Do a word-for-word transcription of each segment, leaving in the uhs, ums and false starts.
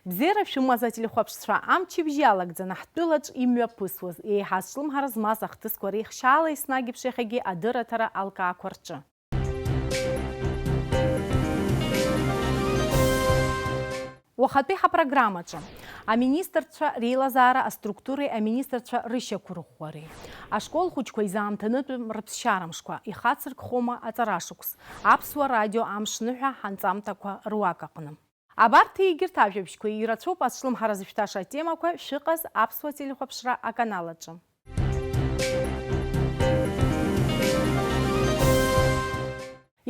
Бзиара шәымаз, ателехәаԥшцәа, амчыбжь иалагӡаны ҳтәылаҿ имҩаԥысуаз, еиҳа азҿлымҳара змаз ахҭысқәа реихшьаала еснагь еиԥш иахьагьы адырраҭара алкаақәа рҿы. Уахатәи ҳапрограммаҿы аминистрцәа реилазаара аструктуреи аминистрцәа рышьақәырӷәӷәареи, ашкол хәыҷқәа изаамҭанытәым рыԥсшьара мшқәа, ихацыркхома аҵарашықәс, Аԥсуа радио амшныҳәа ҳанҵамҭақәа руак аҟны. Абарҭ егьырҭ ажәабжьқәеи ирацәоуп азҿлымҳара зышәҭаша атемақәа шәыҟаз Аԥсуа телехәаԥшра аканал аҿы.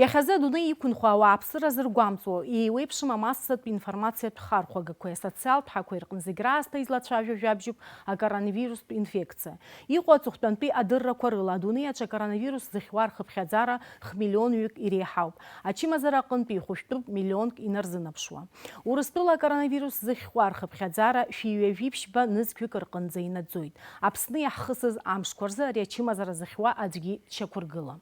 Иахьазы адунеи иқәынхо ауааԥсыра зыргәамҵуа, еиуеиԥшым амассатә информациатә хархәагақәеи асоциалтә ҳақәеи рҟны зегь раасҭа излацәажәо жәабжьуп акоронавирустә инфекциа. Иҟоу аҵыхәтәантәи адыррақәа рыла, адунеи аҿы акоронавирус зыхьуа рхыԥхьаӡара хмиллионҩык иреиҳауп. Ачымазара аҟынтәи ихәышәтәуп миллионк инарзынаԥшуа. Урыстәыла акоронавирус зыхьуа рхыԥхьаӡара шәи ҩажәи ԥшьба нызқьҩык рҟынӡа инаӡоит. Аԥсны иаҳхысыз амшқәа рзы ари ачымазара зыхьуа аӡәгьы дшьақәыргылам.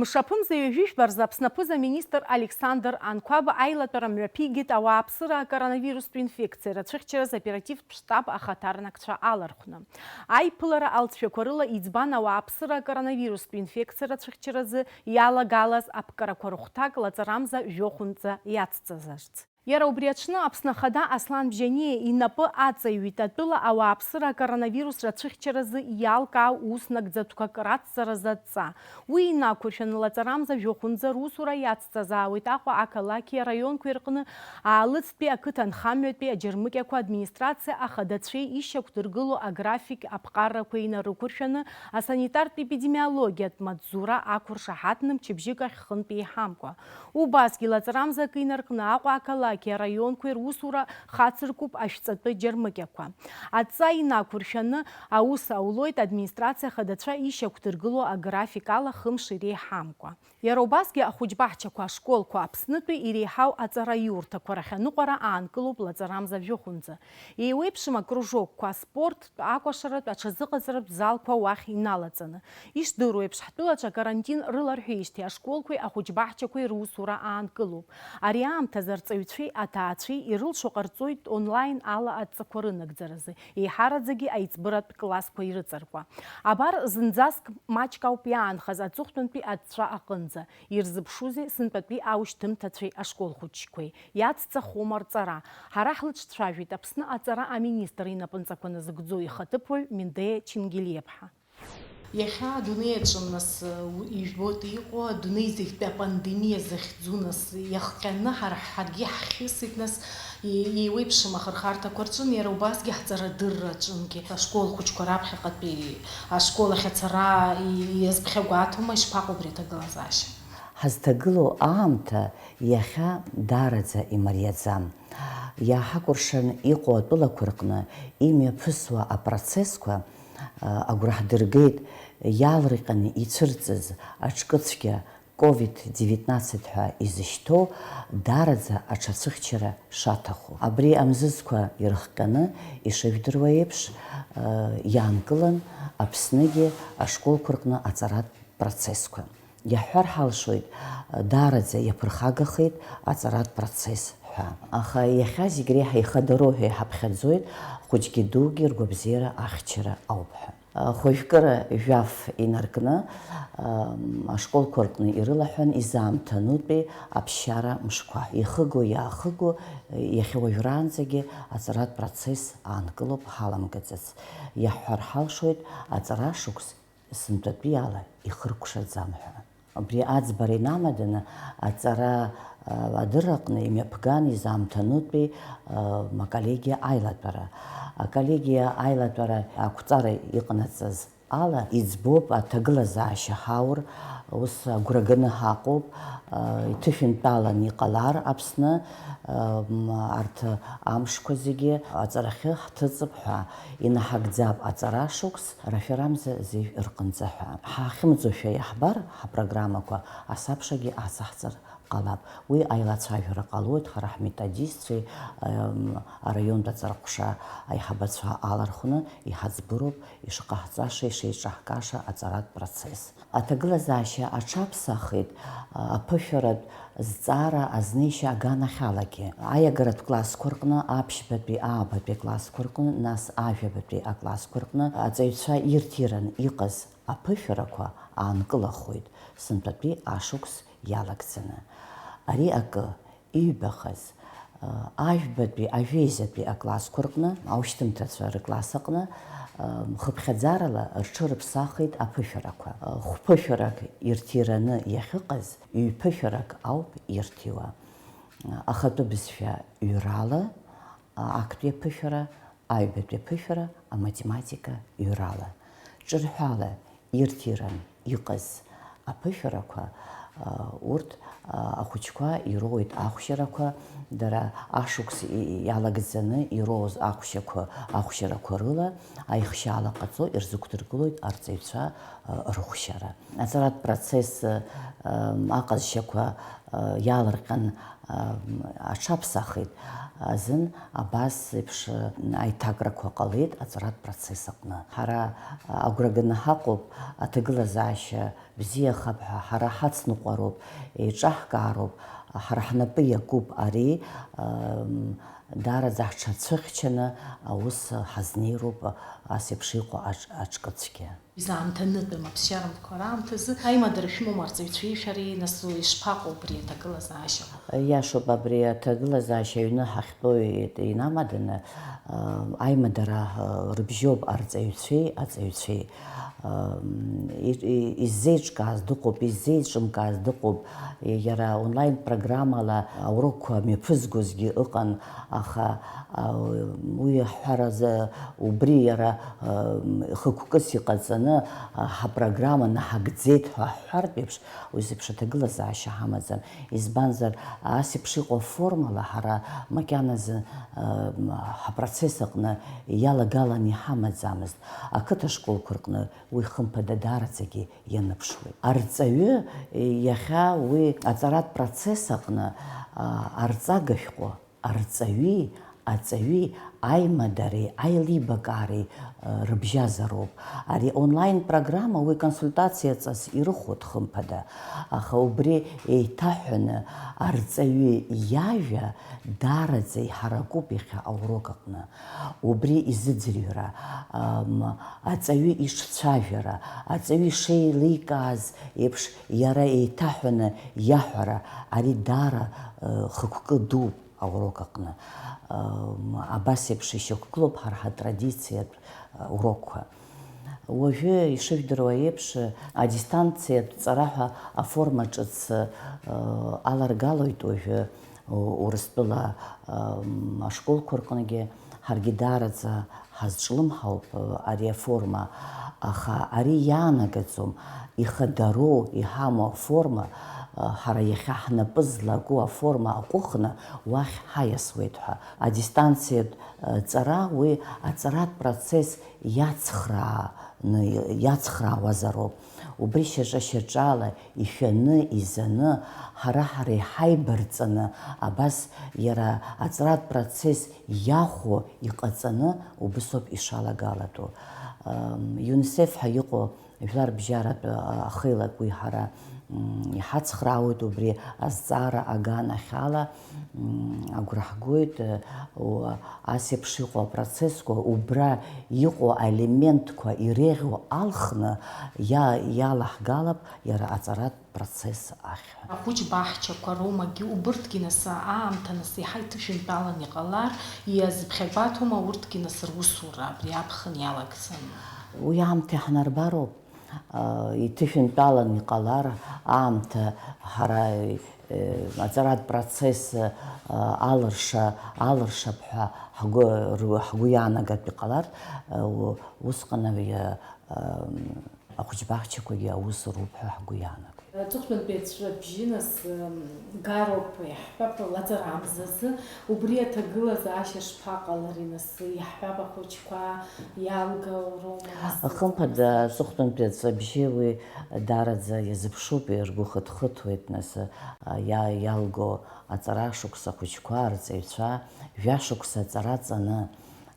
Мшаԥымза ҩажәи жәба рзы Аԥсны аԥыза-министр Александр Анқәаба аилатәара мҩаԥигеит ауааԥсыра акоронавирустә инфекциа рацәыхьчараз оперативтә штаб ахаҭарнакцәа алархәны. Аиԥылара алҵшәақәа рыла иӡбан ауааԥсыра акоронавирустә инфекциа рацәыхьчаразы иалагалаз аԥҟарақәа рыхәҭак лаҵарамза жәохәынӡа иацҵазарц. Иара убри аҽны Аԥсны Ахада Аслан Бжьаниа инапы аҵаҩит атәыла ауааԥсыра акоронавирус рацәыхьчаразы иалкаау ус нагӡатәқәак рацҵаразы адҵа. Уи инақәыршәаны лаҵарамза жәохәынӡа русура иацҵазаауеит Аҟәа ақалақьи араионқәеи рҟны Аалыҵтәи ақыҭанхамҩатәи аџьармыкьақәа администрациа ахадацәеи ишьақәдыргыло аграфик аԥҟарақәеи инарықәыршәаны асанитартә-епидемиологиатә маҵзура ақәыршаҳаҭны мчыбжьык ахь хынтә еиҳамкәа. Убасгьы лаҵарамза акы инаркны Аҟәа ақалақьи араионқәеи русура хацыркуп ашәҵатәы џьармыкьақәа. Адҵа инақәыршәаны аус аулоит администрациа ахадацәа ишьақәдыргыло аграфик ала хымш иреиҳамкәа. Иара убасгьы ахәыҷбаҳчақәа, ашколқәа Аԥснытәи иреиҳау аҵараиурҭақәа рахь аныҟәара аанкылоуп лаҵарамза жәохәынӡа. Еиуеиԥшым акружокқәа, аспорттә, акәашаратә, аҽазыҟаҵаратә залқәа уахь иналаҵаны. Ишдыру еиԥш, ҳтәылаҿы акарантин рыларҳәеижьҭеи ашколқәеи ахәыҷбаҳчақәеи русура аанкылоуп. Ари аамҭазы арҵаҩцәеи аҭаацәеи ирылшо ҟарҵоит онлайн ала адҵақәа рынагӡаразы, еиҳараӡагьы аиҵбыратә классқәа ирыҵаркуа. Абар, зынӡаск маҷк ауп иаанхаз аҵыхәтәантәи адҵа аҟынӡа. Ирзыԥшузеи сынтәатәи аушьҭымҭацәеи ашкол хәыҷқәеи? Иацҵахома рҵара? Ҳара ҳлыҿцәажәеит Аԥсны аҵара аминистр инапынҵақәа назыгӡо ихаҭыԥуаҩ Миндеиа Чингелиаԥҳа. Иахьа адунеи аҿы, нас, ижәбоит иҟоу, адунеи зегьтәи апандемиа захьӡу, нас, иахҟьаны ҳара ҳаргьы ҳхьысит, нас, е-, еиуеиԥшым ахырхарҭақәа рҿын, иара убасгьы ҳҵарадырра аҿынгьы. Ашкол хәыҷқәа раԥхьаҟатәи ашкол ахь ацара и-, иазԥхьагәаҭома, ишԥаҟоу абри аҭагылазаашьа? Ҳазҭагылоу аамҭа иахьа даараӡа имариаӡам. Иааҳакәыршан иҟоу атәылақәа рҟны имҩаԥысуа апроцессқәа, а, агәра ҳдыргеит, иаалырҟьаны ицәырҵыз аҿкы цәгьа ковид девятнадцать ҳәа изышьҭоу даараӡа аҽацәыхьчара шаҭаху. Абри амзызқәа ирыхҟьаны, ишыжәдыруа еиԥш, а, иаанкылан Аԥсныгьы ашколқәа рҟны аҵаратә процессқәа. Иаҳҳәар ҳалшоит, даараӡа иаԥырхагахеит аҵаратә процесс ҳәа. Аха иахьа зегь реиҳа ихадароу ҳәа иҳаԥхьаӡоит, хәыҷгьы дугьы ргәабзиара ахьчара ауп ҳәа. Хәажәкыра жәаф инаркны, ашколқәа рҟны ирылаҳәан изаамҭанутәи аԥсшьара мшқәа. Ихыгоу иаахыгоу, иахьа уажәраанӡагьы аҵаратә процесс аанкылоуп ҳаламгаӡац. Иаҳҳәар ҳалшоит, аҵара шықәс сынтәатәи ала ихыркәшаӡам ҳәа. Убри аӡбара инамаданы аҵара, а, адырраҟны имҩаԥган изаамҭанутәи, а, аколлегиа аилатәара. Аколлегиа аилатәара ақәҵара иҟанаҵаз ала иӡбоуп аҭагылазаашьа ҳаур, ус агәра ганы ҳаҟоуп, а, иҭышәынтәалан иҟалар Аԥсны, а, м, арҭ амшқәа зегьы аҵарахьы ҳҭыҵып ҳәа. Инаҳагӡап аҵара шықәс, рашәарамза зежә рҟынӡа ҳәа. Ҳахьымӡошәа иаҳбар, ҳапрограммақәа асабшагьы ацаҳҵар ҟалап. Уи аилацәажәара ҟалоит ҳара ҳметодистцәеи, ем, араионтә аҵарахәша аиҳабацәа алархәны, иҳаӡбыроуп ишыҟаҳҵаша, ишеиҿаҳкаша аҵаратә процесс. Аҭагылазаашьа аҽаԥсахит, а, аԥышәаратә зҵаара азнеишьа аганахьалагьы. Аиагаратә классқәа рҟны, аԥшьбатәи, аабатәи аклассқәа рҟны, нас ажәабатәи аклассқәа рҟны аҵаҩцәа ирҭиран иҟаз аԥышәарақәа аанкылахоит, сынтәатәи ашықәс иалагӡаны. Ари акы, иҩбахаз, а, ажәбатәи, ажәеизатәи аклассқәа рҟны, аушьҭымҭацәа рыкласс аҟны, а, хыԥхьаӡарала рҽырыԥсахит аԥышәарақәа. А, хәԥышәарак ирҭираны иахьыҟаз, ҩԥышәарак ауп ирҭиуа. А, ахатәы бызшәа ҩрала, а, актәи аԥышәара, аҩбатәи аԥышәара, аматематика ҩрала. Ҿырҳәала ирҭиран иҟаз аԥышәарақәа, а, урҭ, а, ахәыҷқәа ироуеит ахәшьарақәа, дара ашықәс и-, иалагӡаны ироуз ахәшьақәа, ахәшьарақәа рыла аихшьаала ҟаҵо ирзықәдыргылоит арҵаҩцәа, а, рыхәшьара. Аҵаратә процесс, а, аҟазшьақәа, а, иалырҟьан, а, аҽаԥсахит азын абас еиԥш аиҭакрақәа ҟалеит аҵаратә процесс аҟны. Ҳара агәра ганы ҳаҟоуп, аҭагылазаашьа бзиахап ҳәа, ҳара ҳацныҟәароуп, еиҿаҳкаароуп, ҳара ҳнапы иакуп ари, ам, даараӡа ҳҽацәыхьчаны аус ҳазнеироуп ас еиԥш иҟоу аҿ-, аҿкы цәгьа. Изаамҭанытәым аԥсшьарамҭақәа раамҭазы аимадара шәымоума арҵаҩцәеи шәареи, нас ишԥаҟоу убри аҭагылазаашьа? Иашоуп, абри аҭагылазаашьа аҩны ҳахьтәоу инамаданы, а, аимадара, а, рыбжьоуп арҵаҩцәеи аҵаҩцәеи. А, и-, и-, иззеиҿкааз дыҟоуп, иззеиҿымкааз дыҟоуп. Иара онлайн программала аурокқәа мҩаԥызгозгьы ыҟан, аха, а, уи аҳәаразы убри иара, а, хықәкыс иҟаҵаны, а, ҳапрограмма наҳагӡеит ҳәа ҳҳәартә еиԥш, уи зеиԥш аҭагылазаашьа ҳамаӡам. Избанзар, ас еиԥш иҟоу аформала ҳара макьаназы, а, ҳапроцесс аҟны иалагаланы иҳамаӡамызт. Ақыҭа школқәа рҟны уи хымԥада даараӡагьы ианыԥшуеит. Арҵаҩы иахьа уи аҵаратә процесс аҟны, а, арҵага шәҟәы арҵаҩи аҵаҩи аимадареи аилибакаареи, а, рыбжьазароуп. Ари онлайн программа уи консультациаҵас ирыхәоит хымԥада, аха убри еиҭаҳәаны арҵаҩы иажәа даараӡа иҳаракуп иахьа аурок аҟны. Убри изыӡырҩра, ам, аҵаҩы ишцәажәара, аҵаҩы ишеиликааз еиԥш иара еиҭаҳәаны иаҳәара, ари даара, э, хықәкы дууп аурок аҟны. Ам, абас еиԥш ишьақәгылоуп ҳара ҳатрадициатә, э, урокқәа. Уажәы, ишыжәдыруа еиԥш, адистанциатә ҵара ҳәа аформа ҿыц, э, аларгалоит уажәы. Урыстәыла, ам, ашколқәа рҟынгьы ҳаргьы даараӡа ҳазҿлымҳауп, а, ари аформа, аха ари иаанагаӡом, ихадароу, иҳамоу аформа, а, ҳара иахьа ҳнапы злаку аформа аҟәыхны уахь ҳаиасуеит ҳәа. Адистанциатә, а, ҵара уи аҵаратә процесс иацхрааны, иацхраауазароуп. Убри шьаҿа-шьаҿала, ишәаны, изаны, ҳара-ҳара иҳаибарҵаны, абас иара аҵаратә процесс иахәо, иҟаҵаны, убысоуп ишалагалатәу. Ам, ЮНИСЕФ ҳәа иҟоу жәларбжьаратә, а, ахеилак уи ҳара, м, иҳацхраауеит, убри азҵаара аганахьала, м, агәра ҳгоит, э, у-, ас еиԥш иҟоу апроцессқәа, убра иҟоу аелементқәа иреиӷьу алхны иа-, иалаҳгалап иара аҵаратә процесс ахь. Ахәыҷ баҳчақәа роумагьы убырҭгьы нас аамҭа нас еиҳа иҭышәынтәалан иҟалар, иазыԥхьагәаҭома урҭгьы нас русура абри аԥхын иалагӡаны? Уи аамҭа иаҳнарбароуп. Иҭышәынтәалан иҟалар, аамҭа ҳара, аҵаратә процесс алырша, алыршап ҳәа ҳгәы, ҳгәы иаанагартә иҟалар, усҟан ари, ам, ахәыҷбаҳчақәагьы аус руп ҳәа ҳгәы иаанагоит. Аҵыхәтәантәи аҵәҵәабжьы, нас, м, гароуп иаҳҳәап, лаҵарамзазы. Убри аҭагылазаашьа шԥаҟалари, нас, иаҳҳәап, ахәыҷқәа иалгауроума, нас, Хымԥада, нас, аҵыхәтәантәи аҵәҵәабжьы уи даараӡа иазыԥшуп, иргәы хыҭхыҭуеит, нас, а, иа-, иалго аҵара шықәса ахәыҷқәа, арҵаҩцәа, жәашықәса аҵара ҵаны,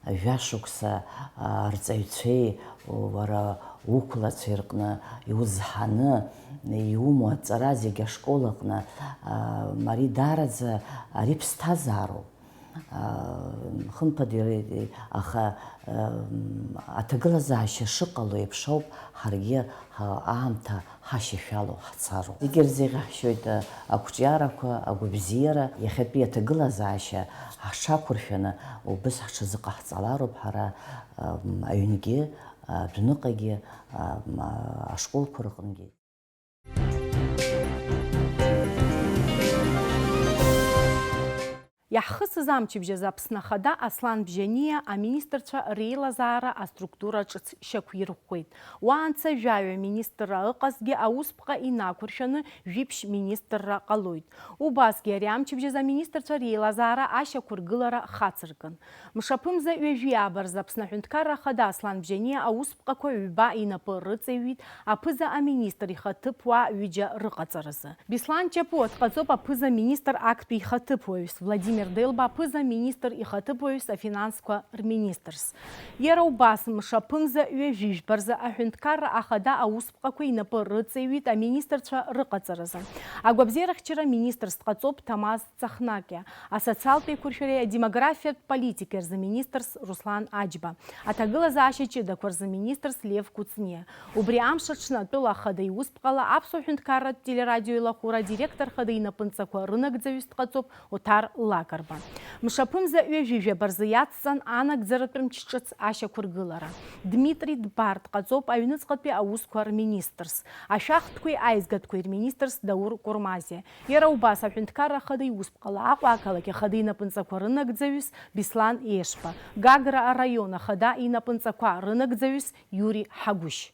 Жәашықәса, а, арҵаҩцәеи уара уқәлацәеи рҟны иузҳаны иумоу аҵара зегьы ашкол аҟны, а, ари даараӡа ари ԥсҭазаароуп. А, хымԥада, иара, аха, ам, аҭагылазаашьа шыҟало еиԥш ауп ҳаргьы ҳа-, аамҭа ҳашьашәало ҳцароуп. Зегьы ирзеиӷьаҳшьоит, а, ақәҿиарақәа, агәабзиара, иахьатәи аҭагылазаашьа ҳҽақәыршәаны убыс ҳҽазыҟаҳҵалароуп ҳара, ам, аҩнгьы, адәныҟагьы, ам, а, ашколқәа рҟынгьы. Иаҳхысыз амчыбжь азы Аԥсны Ахада Аслан Бжьаниа аминистрцәа реилазаара аструктура ҿыц шьақәирӷәӷәеит. Уаанӡа жәаҩа министрра ыҟазҭгьы аусԥҟа инақәыршәаны жәиԥшь министрра ҟалоит. Убасгьы ари амчыбжь азы аминистрцәа реилазаара ашьақәыргылара хацыркын. Мшаԥымза ҩажәи ааба рзы Аԥсны Аҳәынҭқарра Ахада Аслан Бжьаниа аусԥҟақәа ҩба инапы рыҵаҩит аԥыза-аминистр ихаҭыԥуаа ҩыџьа рыҟаҵаразы. Беслан Чапуа дҟаҵоуп аԥыза-министр актәи ихаҭыԥуаҩс, Владимир Делба аԥыза-министр ихаҭыԥуаҩс афинансқәа рминистрс. Иара убас, мшаԥымза ҩажәи жәба рзы Аҳәынҭқарра Ахада аусԥҟақәа инапы рыҵаҩит аминистрцәа рыҟаҵаразы. Агәабзиарахьчара министрс дҟаҵоуп Ҭамаз Цахнакиа, асоциалтә еиқәыршәареи адемографиатә политикеи рзы министрс Руслан Аџьба, аҭагылазаашьа ҷыдақәа рзы министрс Лев Кәыҵниа. Убри амш аҽны атәыла ахада иусԥҟала Аԥсуа ҳәынҭқарратә телерадиоеилахәыра адиректор хада инапынҵақәа рынагӡаҩыс дҟаҵоуп Оҭар Лакрба. Мшаԥымза ҩажәи жәаба рзы иацҵан анагӡаратә мч ҿыц ашьақәыргылара. Дмитри Дбар дҟаҵоуп аҩныҵҟатәи аусқәа рминистрс, ашәахтәқәеи аизгатәқәеи рминистрс Даур Курмазиа. Иара убас аҳәынҭқарра ахада иусԥҟала Аҟәа ақалақь ахада инапынҵақәа рынагӡаҩыс Беслан Ешба, Гагра араион ахада инапынҵақәа рынагӡаҩыс Иури Ҳагәышь.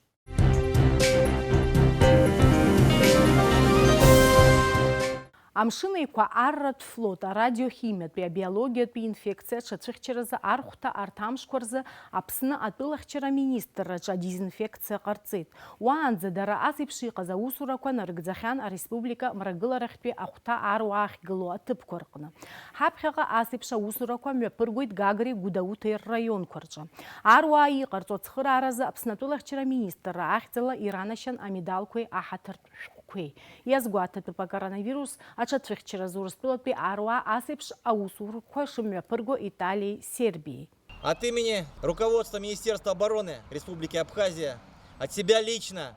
Амшын Еиқәа арратә флот арадиохимиатәи абиологиатәи инфекциа аҽацәыхьчаразы архәҭа арҭ амшқәа рзы Аԥсны атәылахьчара аминистрраҿы адезинфекциа ҟарҵеит. Уаанӡа дара ас еиԥш иҟаз аусурақәа нарыгӡахьан ареспублика мрагыларахьтәи ахәҭа аруаа ахьгылоу аҭыԥқәа рҟны. Ҳаԥхьаҟа ас еиԥш аусурақәа мҩаԥыргоит Гагреи Гәдоуҭеи рраионқәа рҿы. Аруаа иҟарҵо ацхырааразы Аԥсны атәылахьчара аминистрра ахьӡала иранашьан амедалқәеи аҳаҭыртә шәҟәқәеи. Иазгәаҭатәуп акоронавирус аҽацәыхьчаразы Урыстәылатәи аруаа ас еиԥш аусурақәа шымҩаԥырго Италиеи Сербиеи. От имени руководства Министерства обороны Республики Абхазия, от себя лично,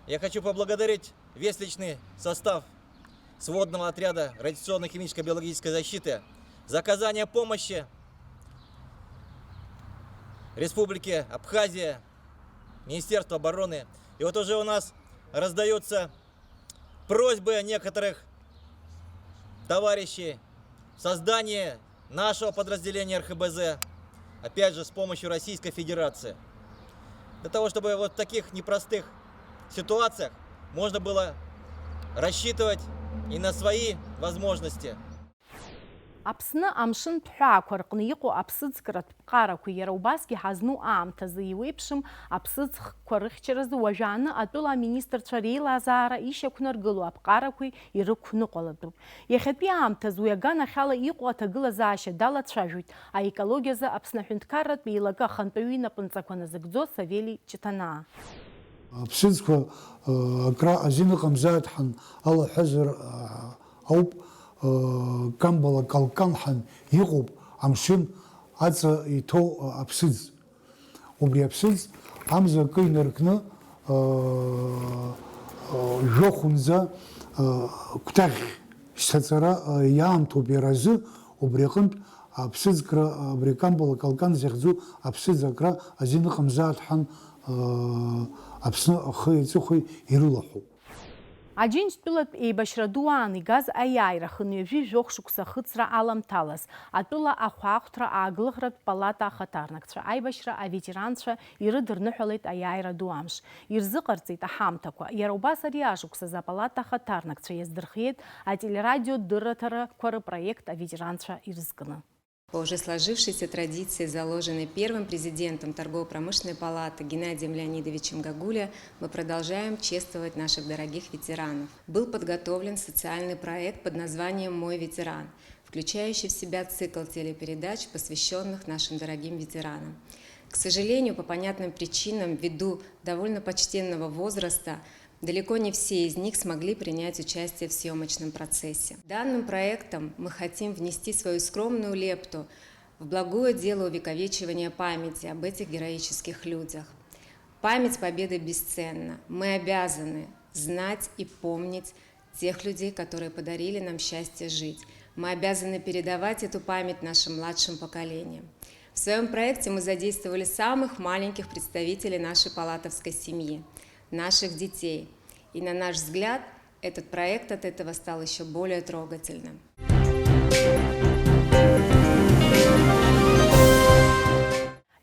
я хочу поблагодарить весь личный состав сводного отряда радиационно-химической биологической защиты за оказание помощи Республике Абхазия, Министерству обороны. И вот уже у нас раздаются просьбы некоторых товарищей создание нашего подразделения Р Х Б З, опять же, с помощью Российской Федерации. Для того, чтобы вот в таких непростых ситуациях можно было рассчитывать и на свои возможности. Аԥсны амшын ҭҳәаақәа рҟны иҟоу аԥсыӡкратә ԥҟарақәа иара убасгьы ҳазну аамҭазы еиуеиԥшым аԥсыӡ хкқәа рыхьчаразы уажәааны атәыла аминистрцәа реилазаара ишьақәнаргыло аԥҟарақәеи ирықәныҟәалатәуп. Иахьатәи аамҭазы уи аганахьала иҟоу аҭагылазаашьа далацәажәоит аекологиазы Аԥсны аҳәынҭқарратә еилакы ахантәаҩы инапынҵақәа назыгӡо Савели Ҷыҭанаа. Аԥсыӡқәа, э, акра азин ыҟамзааит ҳәа алаҳәазар, э, ауп, э, Камбала калкан ҳәа иҟоуп амшын аҵа иҭоу, э, аԥсыӡ. Убри аԥсыӡ амза акы инаркны, э, э, жәохәынӡа, э, кәтаӷь шьҭаҵара, э, иаамҭоуп иара азы, убри аҟынтә аԥсыӡкра, абри Камбала калкан захьӡу аԥсыӡ акра азин ыҟамзааит ҳәа, э, Аԥсны ахи аҵыхәеи ирылаҳәоуп. Аџьынџьтәылатә еибашьра ду аан игаз аиааира хынҩажәи жәохә шықәса ахыҵра аламҭалаз, атәыла ахәаахәҭра ааглыхратә палата ахаҭарнакцәа, аибашьра аветеранцәа ирыдырныҳәалеит аиааира ду амш, ирзыҟарҵеит аҳамҭақәа. Иара убас ари ашықәсазы апалата ахаҭарнакцәа иаздырхиеит ателерадио дырраҭарақәа рпроект аветеранцәа ирызкны. По уже сложившейся традиции, заложенной первым президентом Торгово-промышленной палаты Геннадием Леонидовичем Гагулия, мы продолжаем чествовать наших дорогих ветеранов. Был подготовлен социальный проект под названием «Мой ветеран», включающий в себя цикл телепередач, посвящённых нашим дорогим ветеранам. К сожалению, по понятным причинам, ввиду довольно почтенного возраста, далеко не все из них смогли принять участие в съёмочном процессе. Данным проектом мы хотим внести свою скромную лепту в благое дело увековечивания памяти об этих героических людях. Память Победы бесценна. Мы обязаны знать и помнить тех людей, которые подарили нам счастье жить. Мы обязаны передавать эту память нашим младшим поколениям. В своём проекте мы задействовали самых маленьких представителей нашей палатовской семьи, наших детей. И, на наш взгляд, этот проект от этого стал ещё более трогательным.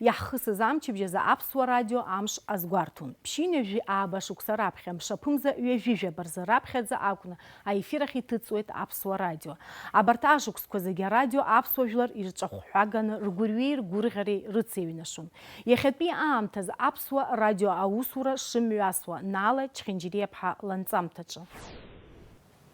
Иаҳхысыз амчыбжь азы Аԥсуа радио амш азгәарҭон. Ԥшьынҩажәи ааба шықәса раԥхьа мшаԥымза ҩажәижәаба рзы раԥхьаӡа акәны аефир ахь иҭыҵуеит Аԥсуа радио. Абарҭ ашықәсқәа зегьы арадио аԥсуа жәлар ирҿахәҳәаганы, ргәырҩеи ргәырӷьареи рыцеиҩнашон. Иахьатәи аамҭазы Аԥсуа радио аусура шымҩасуа Наала Чхинџьириаԥҳа ланҵамҭаҿы.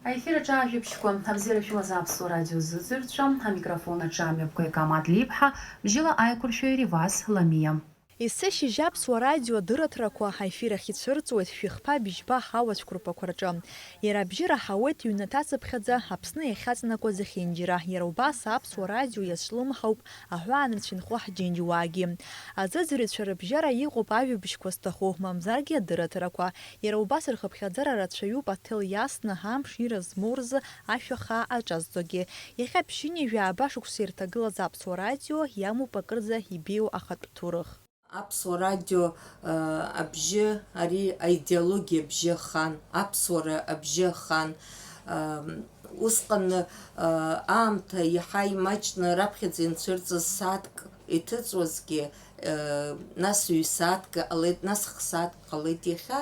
Аефир аҿы ажәабжьқәа. Абзиара шәымаз, Аԥсуа радио зыӡырҩцәа, амикрофон аҿы амҩаԥгаҩ Камадлиԥҳа, бжьыла аиқәыршәаҩ Реваз Ламиа. Есышьыжь Аԥсуа радио адырраҭарақәа аефир ахь ицәырҵуеит шәихԥа-быжьба ҳауацәқәырԥақәа рҿы. Иара абжьы раҳауеит ҩнаҭацыԥхьаӡа Аԥсны иахьаҵанакуа зехьынџьара, иара убас Аԥсуа радио иазҿлымҳауп аҳәаанырцә инхо ҳџьынџьуаагьы. Азыӡырҩцәа рыбжьара иҟоуп ажәабжьқәа зҭаху, мамзаргьы адырраҭарақәа. Иара убас рхыԥхьаӡара рацәаҩуп аҭел иасны амш ирызмоу рзы ашәа хаа аҿазҵогьы. Иахьа ԥшьынҩажәи ааба шықәса ирҭагылаз Аԥсуа радио иамоуп акырӡа ибеиоу ахатә ҭоурых. Аԥсуа радио, э, абжьы, ари аидеологиа абжьы ахан, аԥсуара абжьы ахан. Ам, усҟан, э, аамҭа иаҳа имаҷны раԥхьаӡа инцәырҵыз сааҭк иҭыҵуазгьы, э, нас ҩ-сааҭк ҟалеит, нас х-сааҭк ҟалеит. Иахьа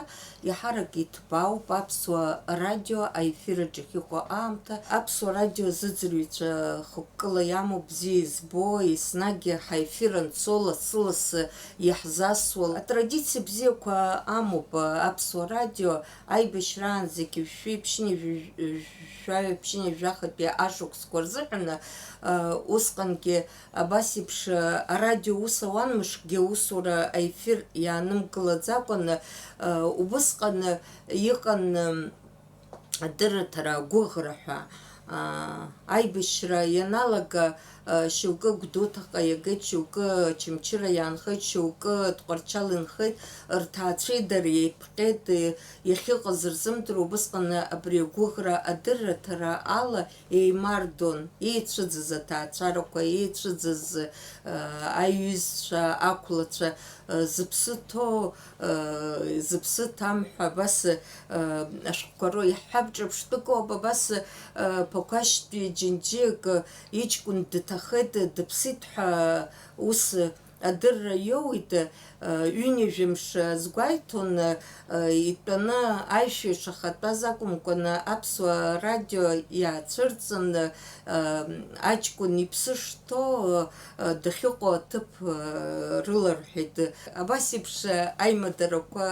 иаҳарак иҭбаауп аԥсуа радио аефир аҿы ахьыҟоу аамҭа. Аԥсуа радио азыӡырҩцәа хықәкыла иамоу бзиа избо, еснагь ҳаефир анцо лассы-лассы иаҳзасуа атрадициа бзиақәа амоуп аԥсуа радио. Аибашьраан зегьы шәи ԥшьынҩажәи жәаҩа ԥшьынҩажәи жәахатәи ашықәсқәа рзыҳәан, э, усҟангьы абас еиԥш, э, арадио ус ауан, мышкгьы аусура аефир иаанымгылаӡакәаны, э, убысҟан иҟан, э, адырраҭара агәыӷра ҳәа. Э, аибашьра ианалага, э, шьоукы Гәдоуҭаҟа иагеит, шьоукы Очамчыра иаанхеит, шьоукы Тҟәарчал инхеит, рҭаацәеи дареи еиԥҟьеит, э, иахьыҟаз рзымдыруа, убысҟан абри агәыӷра адырраҭара ала еимардон, еицәыӡыз аҭаацәарақәа, еицәыӡыз, э, аиҩызцәа, ақәлацәа, э, зыԥсы ҭоу, э, зыԥсы ҭам ҳәа абас, э, ашәҟәқәа роу иаҳҳәап, ҿырԥштәык ауп, абас, э, Ԥақәашьтәи џьынџьык иҷкәын дҭахеит, дыԥсит ҳәа ус адырра иоуит, э, ҩынҩажәа мшы азгәаиҭон, э, итәаны аишәа ишахатәаз акәымкәаны, аԥсуа радио иаацәырҵын, э, аҷкәын иԥсы шҭоу, э, дахьыҟоу аҭыԥ, э, рыларҳәеит. Абас еиԥш аимадарақәа,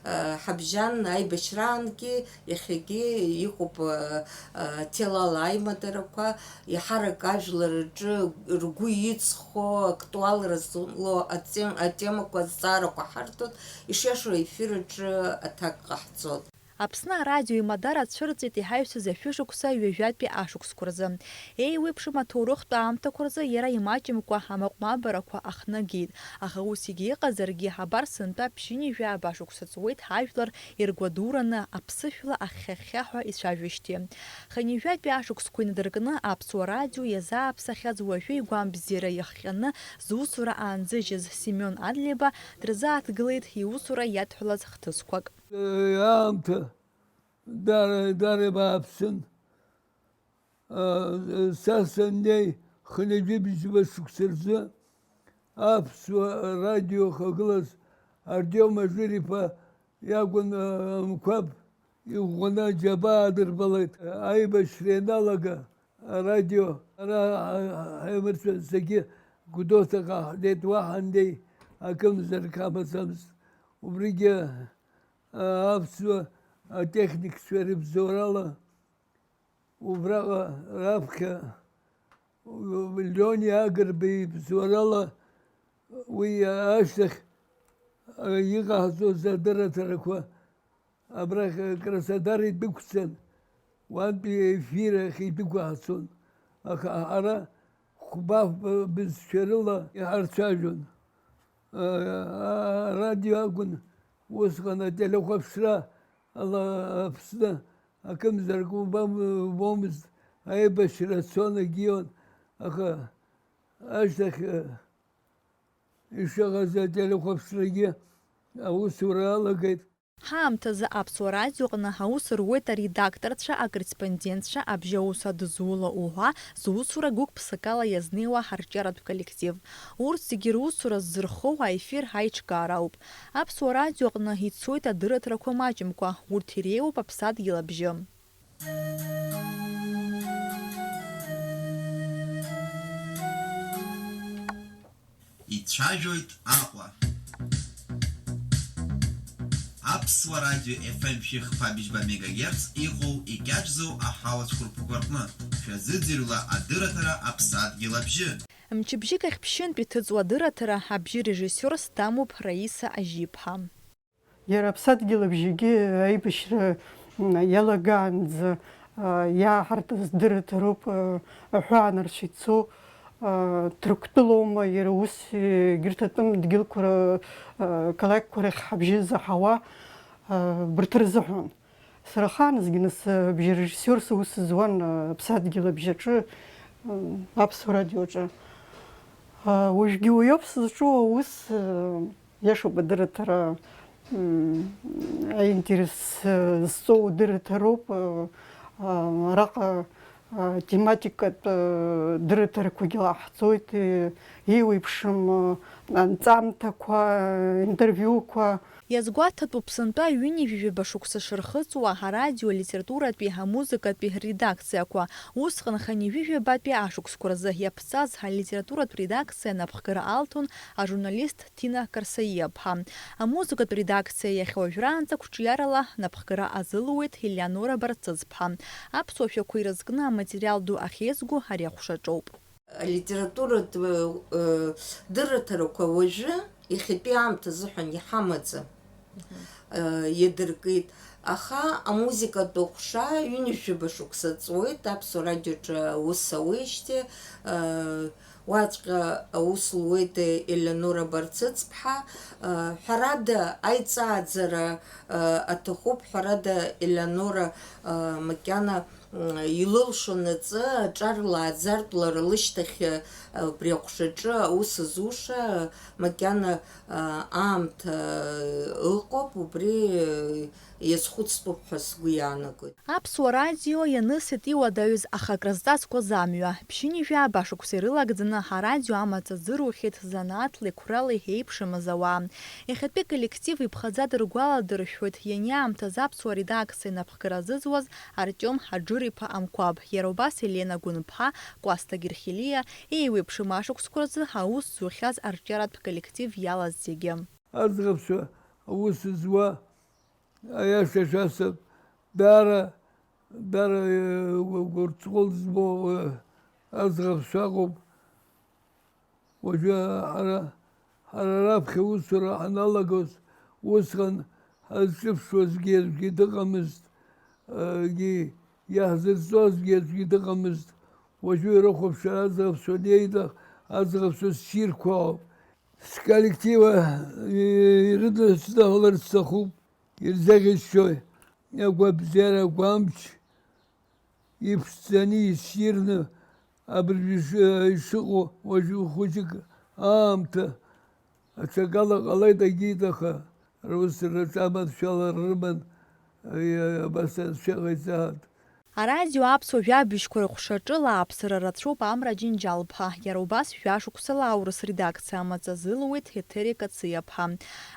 э, ҳабжьан аибашьраангьы, иахьагьы иҟоуп, э, э, ҭелала аимадарақәа, иаҳарак ажәлар рҿы ргәы иҵхо, актуалра злоу атем-, атемақәа, азҵаарақәа ҳарҭоит, ишиашоу аефир аҿы аҭак ҟаҳҵоит. Аԥсны арадио имадара цәырҵит иҳаҩсыз ашәышықәса ҩажәатәи ашықәсқәа рзы. Еиуеиԥшым аҭоурыхтә аамҭақәа рзы иара имаҷымкәа амаҟә-мабарақәа ахнагеит, аха усгьы иҟазаргьы, абар сынтәа ԥшьынҩажәи ааба шықәса ҵуеит ҳажәлар иргәадураны аԥсышәла ахьхьа-хьхьаҳәа ицәажәоижьҭеи. Хынҩажәатәи ашықәсқәа инадыркны Аԥсуа радио иазааԥсахьаз уажәы игәамбзиара иахҟьаны зусура аанзыжьыз Семион Адлеиба дрызааҭгылеит иусура иадҳәалаз хҭысқәак. Аамҭа Дара, дара бааԥсын. Са саннеи, хынҩажәи бжьба шықәса рзы аԥсуа радио ахагылаз Артиом Ажыр-иԥа иакәын. Амқәаб иӷәӷәаны аџьабаа адырбалеит. Аибашьра ианалага арадио ара ҳаимырҵәа зегьы Гәдоуҭаҟа ҳнеит, уаҳа андеи акымзарак ҳамаӡамызт. Убригьы аԥсуа атехникцәа рыбзоурала убраҟа раԥхьа Леони Агрба ибзоурала уи ашьҭахь иҟаҳҵоз адырраҭарақәа абрахь Краснодар идәықәҵан, уантәи ефир ахь идәықәаҳҵон. Аха ҳара хәба-фба бызшәа рыла иҳарцәажәон. Арадио акәын усҟан ателехәаԥшра ала Аԥсны акымзарак убом-, убомызт, аибашьра цон, егьион, аха ашьҭахь, э, ишыҟаз ателехәаԥшрагьы аусура алагеит. Ҳаамҭазы Аԥсуа радиоҟны аус руеит аредакторцәа, акорреспондентцәа, абжьаус адызула уҳәа зусура гәык-ԥсыкала иазнеиуа ҳарҿиаратә коллектив. Урҭ зегьы русура ззырхоу аефир аиҿкаара ауп. Аԥсуа радиоҟны ицоит адырраҭарақәа маҷымкәа, урҭ иреиуоуп Аԥсадгьыл абжьы. Ицәажәоит Аҟәа. Аԥсуа радио F M шәи хԥа быжьба мегагерц иҟоу икьаҿзоу аҳауа цәқәырԥқәа рҟны шәазыӡырҩла адырраҭара Аԥсадгьыл абжьы. Мчыбжьык ахь ԥшьынтә иҭыҵуа адырраҭара абжьы режиссиорс дамоуп Раиса Ажьиԥҳа. Иара Аԥсадгьыл абжьгьы аибашьра, м, иалагаанӡа, а, иааҳартыз дырраҭароуп, а, аҳәаанырцә ицо, а, Ҭырқәтәылоума, иара ус, егьырҭ атәым дгьылқәа р-, а, қалақьқәа рахь ҳабжьы заҳауа, а, убарҭ рзыҳәан. Сара ахааназгьы нас, а, бжьарежиссиорс аус зуан, а, Аԥсадгьыл абжьаҿы, а, Аԥсуа радиоаҿы. А, уажәгьы уи ауп сызҿу аус, а, Иашоуп, адырраҭара, м, аинтерес, э, зҵоу дырраҭароуп, э, а, араҟа, а, тематикатә, э, дырраҭарақәагьы лаҳҵоит, э, еиуеиԥшым, э, анҵамҭақәа, э, интервиуқәа. Иазгәаҭатәуп сынтәа ҩынҩажәижәаба шықәса шырхыҵуа арадио алитературатәи амузыкатәи рредакциақәа. Усҟан хынҩажәижәабатәи ашықәсқәа рзы иаԥҵаз алитературатә редакциа напхгара алҭон ажурналист Ҭина Карсаиаԥҳа. Амузыкатә редакциа иахьа уажәраанӡа қәҿиарала напхгара азылуеит Елеонора Барцыцԥҳа. Аԥсуа шәақәа ирызкны аматериал ду ахьеизго ари аҟәшаҿоуп. Алитературатә, э, дырраҭарақәа уажәы иахьатәи аамҭа азыҳәан иҳамаӡам. Э, иадыркит. Аха амузыкатә ҟәша ҩынҩажәижәаба шықәса ҵуеит, Аԥсуа радиоҿы аус ауеижьҭеи, э, уаҵәҟьа аус луеит Елеонора Барцыцԥҳа. Э, ҳәарада, аиҵааӡара, э, аҭахуп, ҳәарада, Елеонора, э, макьана, м, илылшон аҵы аҿар лааӡартә лара лышьҭахь, э, убри аҟәшаҿы аус зуша макьана, э, аамҭа, э, ыҟоуп, убри, э, иазхәыцтәуп ҳәа сгәы иаанагоит. Аԥсуа радио ианысит иуадаҩыз ахакра зҵазкуаз амҩа. Ԥшьынҩажәи ааба шықәса ирылагӡаны арадио амаҵ азырухьеит занааҭлеи қәралеи еиԥшымыз ауаа. Иахьатәи коллектив иԥхаӡа дыргәаладыршәоит ианиаамҭаз аԥсуа редакциа инапхгара зызуаз Артиом Аџыр-иԥа Амқәаб, иара убас Елена Гәынԥҳа, Кәасҭа Герхелиа, еиуеиԥшым ашықәсқәа рзы аус зухьаз арҿиаратә коллектив иалаз зегьы. Аӡӷабцәа аус зуа, аиаша шәасҳәап, даара, даара, э, гәырҵҟәыл змоу, э, аӡӷабцәа ыҟоуп. Уажәы ҳара, ҳара раԥхьа аусура ҳаналагоз, усҟан ҳазҿыԥшуазгьы аӡәгьы дыҟамызт, егьи иаҳзырҵозгьы аӡәгьы дыҟамызт. Уажәы ирыхәаԥшыр аӡӷабцәа неида, аӡӷабцәа ссирқәа ауп. Сколлектива ирыдысныҳәаларц сҭахуп, ирзеӷьасшьои агәабзиара агәамч иԥшӡаны иссирны абыржәы иш-, ишыҟоу уажәы хәыҷык аамҭа аҽакала ҟалеит, агьеит, аха рус рҿаманшәалара рыман, Ари абас ацәа ҟаиҵааит. Арадио аԥсуа жәабжьқәа рыҟәшаҿы лааԥсара рацәоуп Амра Џьынџьал-ԥҳа. Иара убас жәашықәсала аурыс редакциа амаҵ азылуеит Еҭери Кациаԥҳа.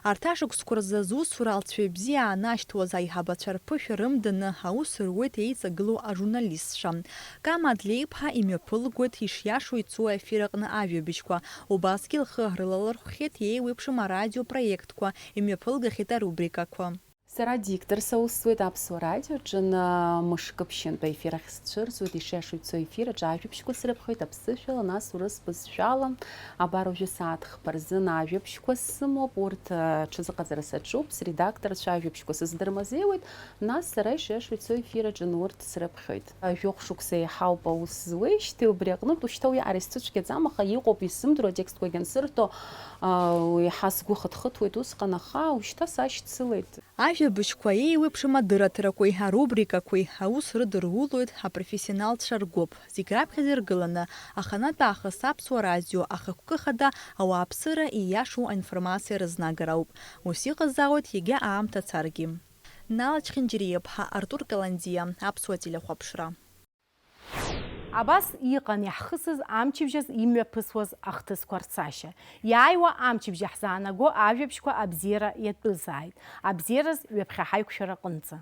Арҭ ашықәсқәа рзы зусура алҵшәа бзиа аанашьҭуаз аиҳабацәа рԥышәа рымданы аус руеит еиҵагылоу ажурналистцәа. Кама Адлеиԥҳа имҩаԥылгоит ишиашоу ицо аефир аҟны ажәабжьқәа, убасгьы лхы рылалырхәхьеит еиуеиԥшым арадиопроектқәа, имҩаԥылгахьеит арубрикақәа. Сара дикторс аус зуеит Аԥсуа радиоаҿы, мышкы ԥшьынтә аефир ахь сцәырҵуеит, ишиашоу ицо аефир аҿы ажәабжьқәа срыԥхьоит аԥсышәала, нас урыс бызшәала, абар уажәы сааҭ хԥа рзын ажәабжьқәа сымоуп, урҭ, ы, ҽазыҟаҵара саҿуп, средакторцәа ажәабжьқәа сыздырмазеиуеит, нас сара ишиашоу ицо аефир аҿы урҭ срыԥхьоит. Ы, жәохә шықәса еиҳауп аус зуеижьҭеи, убри аҟнытә ушьҭа уи ара исцәыцәгьаӡам, аха иҟоуп исзымдыруа атекстқәагь ансырҭо, ы, еиҳа сгәы хыҭхыҭуеит усҟан, аха ушьҭа сашьцылеит. Ажәабжьқәа еиуеиԥшым адырраҭарақәеи арубрикақәеи аус рыдырулоит апрофессионалцәа ргәыԥ. Зегь раԥхьаӡа иргыланы, аханатә аахыс Аԥсуа радио ахықәкы хада ауааԥсыра ииашоу аинформациа рызнагара ауп. Ус иҟазаауеит егьа аамҭа царгьы. Нала Чхинџьириаԥҳа, Артур Каландиа, Аԥсуа телехәаԥшра. Абас иҟан иаҳхысыз амчыбжьаз имҩаԥысуаз ахҭысқәа рцашьа. Иааиуа амчыбжьа ҳзаанаго ажәабжьқәа абзиара иатәызааит. Абзиараз ҩаԥхьа ҳаиқәшәара аҟынӡа.